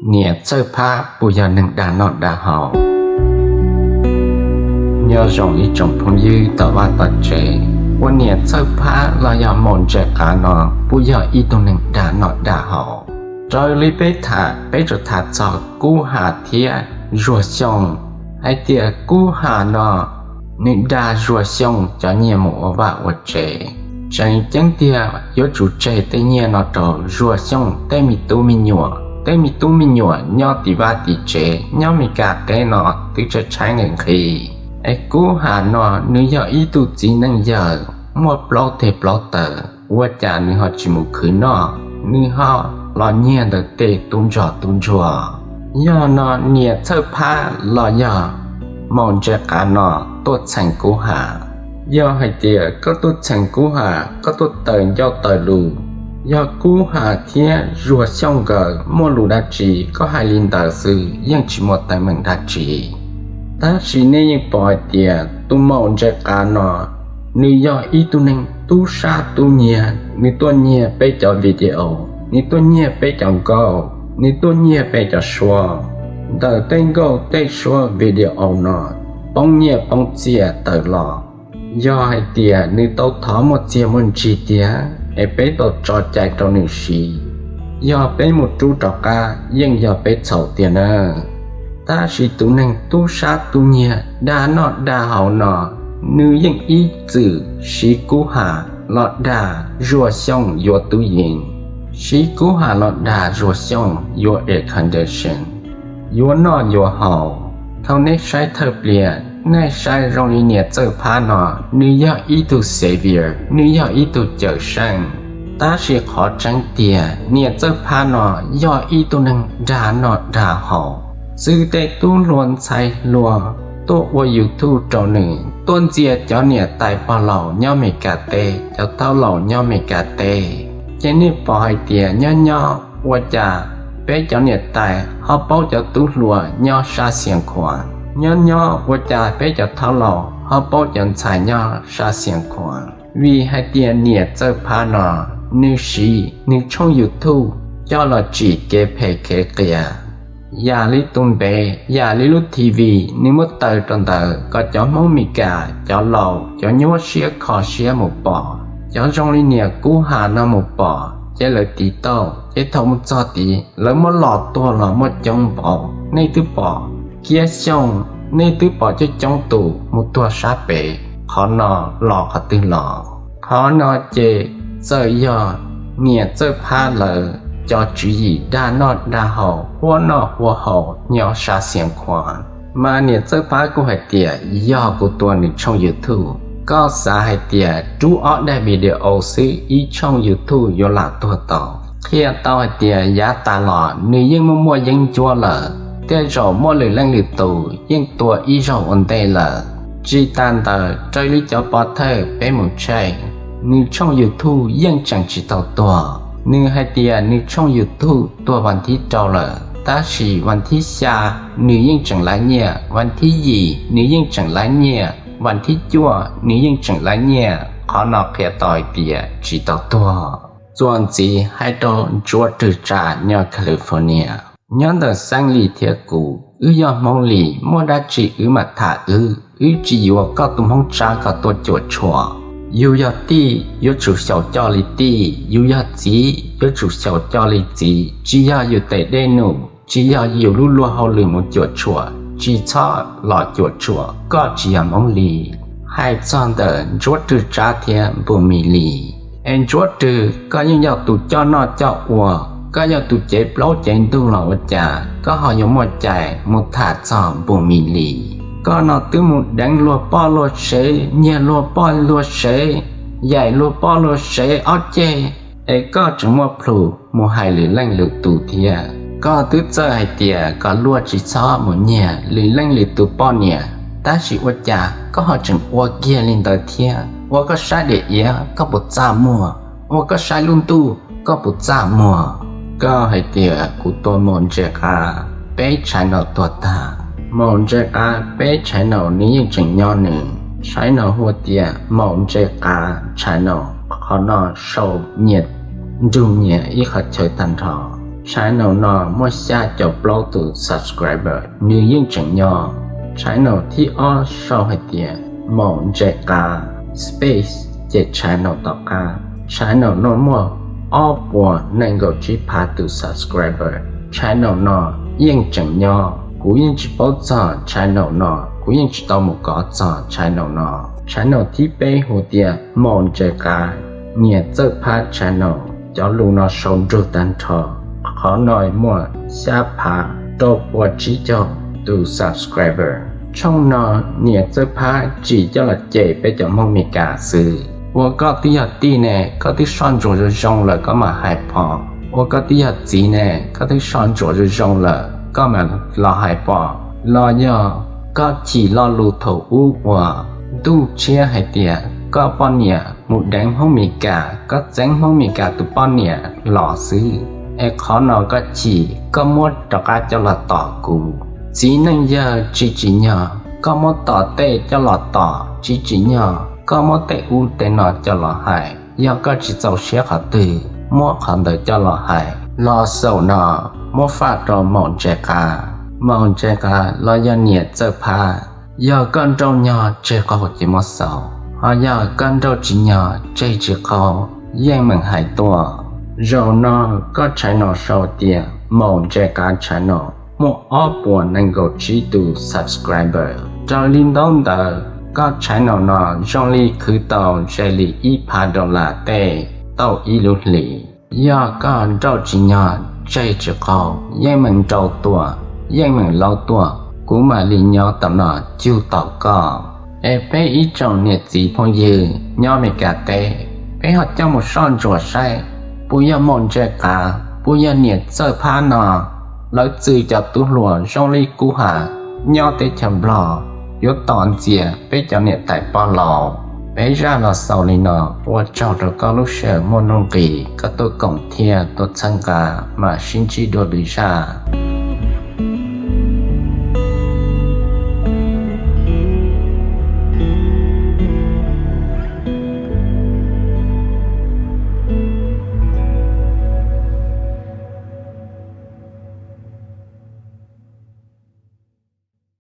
Niam Txawj Phab puas yog neeg dag noj dag haus? Nyob zoo ib tsoom phooj ywg tom vaj tom tsev, ua niam Txawj Phab los yog Maum Ntse Qav no puas yog ib tug neeg dag noj dag haus? Raws li peb tham, peb tsuas tham txog Kub Ha thiab Zuag Xyooj, hais tias Kub Ha no nws dag Zuag Xyooj cov nyiaj mus ua vaj ua tsev. Tseem ceeb tiag yuav tsum tseg tej nyiaj no rau Zuag Xyooj tej me tub me nyuam. Tej me tub me nyuam nyob tim vaj tim tsev nyob Mes Kas teb no twb tshaib tshaib nqhis nqhis. Es Kub Ha no nws yog ib tug txiv neej yawg muaj plaub teg plaub taw, ua cas nws ho tsis mus khwv noj, nws ho los nyiag ntawm tej tub ntsog tub ntsuag? Yog no niam Txawj Phab los yog Maum Ntse Qav no tuaj txheem Kub Ha? Yog hais tias koj tuaj txheem Kub Ha, koj tuaj tawm ncauj tawm lus, yog Kub Ha thiab Zuag Xyooj nkawd muaj lus dab tsi koj hais li ntawd xwb, yeej tsis muaj teeb meem dab tsi. Tab sis nej yeej pom hais tias tus Maum Ntse Qav no, nws yog ib tug neeg tub sab tub nyiag, nws tuaj nyiag peb cov video, nws tuaj nyiag peb cov nkauj, nws tuaj nyiag peb cov suab. Ntawm tej nkauj tej suab video no poob nyiaj poob txiaj tawm los. Yog hais tias nws tau thov muaj txiaj muaj ntsig tiag es peb tau tso cai rau nws siv, yog peb mus rub rov qab yeej yog peb txhaum tiag na. Tab sis tus neeg tub sab tub nyiag dag noj dag haus no, nws yeej ib txwm siv Kub Ha los dag Zuag Xyooj yuav tub yees, siv Kub Ha los dag Zuag Xyooj yuav air condition, yuav noj yuav haus. Thaum nej saib thawj pliag, nej saib zoo li niam Txawj Phab no, nws yog ib tug savior, nws yog ib tug cawm seej. Tab sis qhov tseeb tiag, niam Txawj Phab no yog ib tug neeg dag noj dag haus, txwv tej tub hluas ntxhais hluas tuaj ua YouTube rau nws, tuaj ntxias cov niam tais pog laus nyob Mes Kas teb, cov thaub laus nyob Mes Kas teb. Ces nej pom hais tias nyob nyob ua cas peb cov niam tais ho paub cov tub hluas nyob sab Xiav Khuam, nyob nyob ua cas peb cov thaub laus ho paub cov ntxhais nyob sab Xiav Khuam. Vim hais tias niam Txawj Phab no, nws siv nws tshooj YouTube coj los tsim kev phem kev qias. Yam li tus npe, yam li lub TV, nws muab taws rau ntawd kom cov Hmoob Mes Kas, cov laus, cov nyuaj siab kho siab mus pom. Cov zoo li niam Kub Ha no mus pom ces lawv tiv tauj, ces thaum mus txog tid lawv muab los tuag los muaj coob npaum. Nej twb pom Kiab Xyooj, nej twb pom coob coob tus mus tuag sab pem. Qhov no los qhov twg los? Qhov no ces txawm yog niam Txawj Phab lawv cov tswv yim dag noj dag haus, huab noj huab haus nyob sab Xiav Khuam. Mas niam Txawj Phab kuj hais tias yog kuv tua nws tshooj YouTube. Koj xav hais tias rub ob daim video xwb ib tshooj YouTube yuav lam tuag tau? Qhia tau hais tias yav tas los nws yeej muaj muaj yeeb ncuab lawm, tej zaum muaj lwm leej lwm tus yeej tua ib zaug ua ntej lawm. Tsis tas ntawd, raws li cov pov thawj peb mus check, nws tshooj YouTube yeej tseem tsis tau tuag. Nws hais tias nws tshooj YouTube tuag vas thib rau lawm, tab sis vas thib xya nws yeej tseem laib nyiaj, vas thib yim nws yeej tseem laib nyiaj, vas thib cuaj nws yeej tseem laib nyiaj. Qhov no qhia tau hais tias tsis tau tuag. Txuas ntxiv hais rau Ntsuab Rwg Tsav nyob California. Nyob ntawm Xeeb Lis thiab kuv, wb yog Hmoob Lis, muaj dab tsi wb mam tham wb, wb tsis yuav koj tus Hmoob Tsab kom tuaj cuam tshuam. Yus yog tij yuav tsum xyaum coj li tij, yus yog txiv yuav tsum xyaum coj li txiv, tsis yog yus tes dej num, tsis yog yus lub luag hauj lwm mus cuam tshuam, tsis txhob los cuam tshuam, koj tsis yog Hmoob Lis. Hais txog ntawm Ntsuab Rwg Tsav thiab Npus Mis Lis, es Ntsuab Rwg, koj yeej yog tus coj noj coj ua, koj yog tus cev plaub cev ntug los ua cas koj ho yuav muaj cai mus tham txog Npus Mis Lis? Koj no twb mus deev luag poj luag sev, nyiag luag poj luag sev, yaim luag poj luag sev ob ceg, es koj tseem muaj plhus mus hais lwm leej lwm tus thiab. Koj twb txawj hais tias kom luag tsis txhob mus nyiag lwm leej lwm tus poj niam, tab sis ua cas koj ho tseem ua kiag li ntawd thiab? Ua koj saib diam iav koj puas txaj muag? Ua koj saib lub ntuj koj puas txaj muag? Koj hais tias kuv tua Maum Ntse Qav peb channel tuag tag. Maum Ntse Qav peb channel nws yeej tseem nyob nws. Channel hu tias Maum Ntse Qav channel, qhov no sau nyias nrug nyias ib qhov chaw tag nrho. Channel no muaj xya caum plaub tus subscriber, nws yeej tseem nyob. Channel thib ob sau hais tias Maum Ntse Qav space ces channel tom qab. Channel no muaj ob puas nees nkaum tsib phav tus subscriber. Channel no yeej tseem nyob. Kuv yeej tsis paub txog channel no, kuv yeej tsis tau mus kov txog channel no. Channel thib peb hu tias Maum Ntse Qav niam txawj phab channel. Cov lus no sau nrug tag nrho. Qhov no muaj xya phav rau puas tsib caug tus subscriber. Tshooj no niam txawj phab tsim coj los cem peb cov Hmoob Meskas xwb. Ua koj twb yog tij ne, koj twb soj ntsuam zoo zoo lawm koj mam hais pom. Ua koj twb yog txiv ne, koj twb soj ntsuam zoo zoo lawm koj mam los hais pom. Los yog koj chim lo lus thaum ub uas ntuj tshiab hais tias koj poj niam mus deev Hmoob Meskas, koj txeeb Hmoob Meskas tus poj niam los xwb. Es qhov no koj chim, koj muab rov qab coj los tom kuv. Txiv neej yawg tsis tsim nyog koj muab tom tej coj los tom, tsis tsim nyog koj muab tej ub tej no coj los hais. Yog koj tsis txaus siab qhov twg, muab qhov ntawd coj los hais. Los xaum no muab faj rau Maum Ntse Qav. Maum Ntse Qav los yog niam txawj phab. Yog koj nrauj nyog tseg qaug ces muab xaus, ho yog koj nrauj tsis nyog tseg tsis qaug yeej meem hais tuaj. Zaum no koj channel sau tias Maum Ntse Qav channel muaj ob puas nees nkaum tsib tus subscriber. Raws li ntaub ntawv koj channel no zoo li khwv tau ze li ib phav dollar tej tau ib lub hlis. Yog koj nrauj tsis nyog tseg tsis qaug yeej meem nrau tuaj, yeej meem laub tuaj, kuv mam li nyob tom no cug tau koj. Es peb ib tsoom niam txiv phooj ywg nyob Meskas teb, peb ho coj mus soj ntsuam saib puas yog Maum Ntse Qav, puas yog niam txawj phab no, lawv txwv cov tub hluas zoo li kuv ha nyob teb chaws Nplog yuav tom ntxias peb cov niam tais pog laus. Peb zaj los xaus li no, ua tsaug rau koj lub sij hawm muaj nuj nqis koj tuaj koom thiab tuaj txhawb nqa, mam sib ntsib dua lwm zaj.